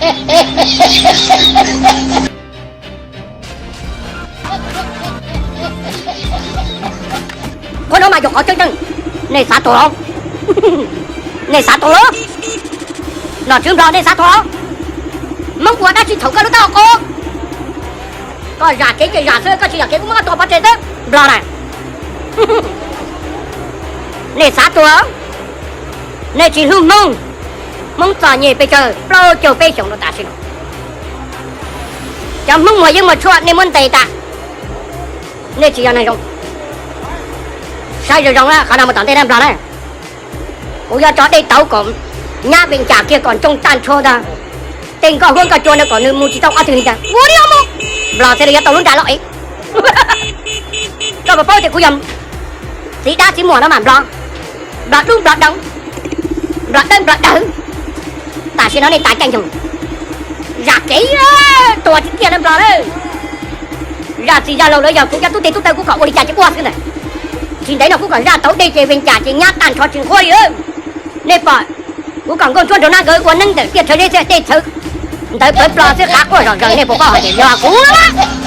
Qhov no mas yog qhov tseeb tseeb. Nej xav tuag los? Nej xav tuag los? Nom tswv Nplog, nej xav tuag los? Hmoob ua dab tsi thaum koj lub taub hau qaug? Koj zam kev ces zam xwb, koj tsis zam kev kuv muab koj tua pov tseg xwb Nplog na. Nej xav tuag? Nej tsis hlub Hmoob. Hmoob txom nyem pes tsawg plaub caug peb xyoos rau tam sim no. Cov Hmoob muag yeeb muag tshuaj nej muab ntes tas, nej tsis yog neeg zoo. Saib zoo zoo na, qhov no mus tom ntej na Nplog na. Kuv yuav tso dej tauv kom nyab Vees Cas kiag kom ntsoog tag nrho ntag. Tej nkoj huab nkoj cua no kom nws mus tsis tau ob tug li ntag, ua li mus. Nplog thiaj li yuav tau lub nra loj ev. Koj puas paub tias kuv yog txiv dab txiv muam no mas Nplog, Nplog dub Nplog dawb, Nplog dawb Nplog dawb. Tam sim no nej tas caij nyoog, zam kev tuag tsis kiag na Nplog na. Zaj txiv zaj laug lawv yog kuv cov tub teg tub taw kuv kom ua li cas ces ua xwb ntag. Tsis ntev no kuv kom zaj tauv dej ces Vees Cas ces nyab tag nrho tsis nqhuab li. Nej pom kuv kom Nkauj Ntsuab Nraug Nab nkawd ua neeb ntawm tiaj rhawv zeb xwb, dej txhawv ntawd plawv plho xwb, qav quaj zom zaws, nej puas paub hais tias yog kuv na?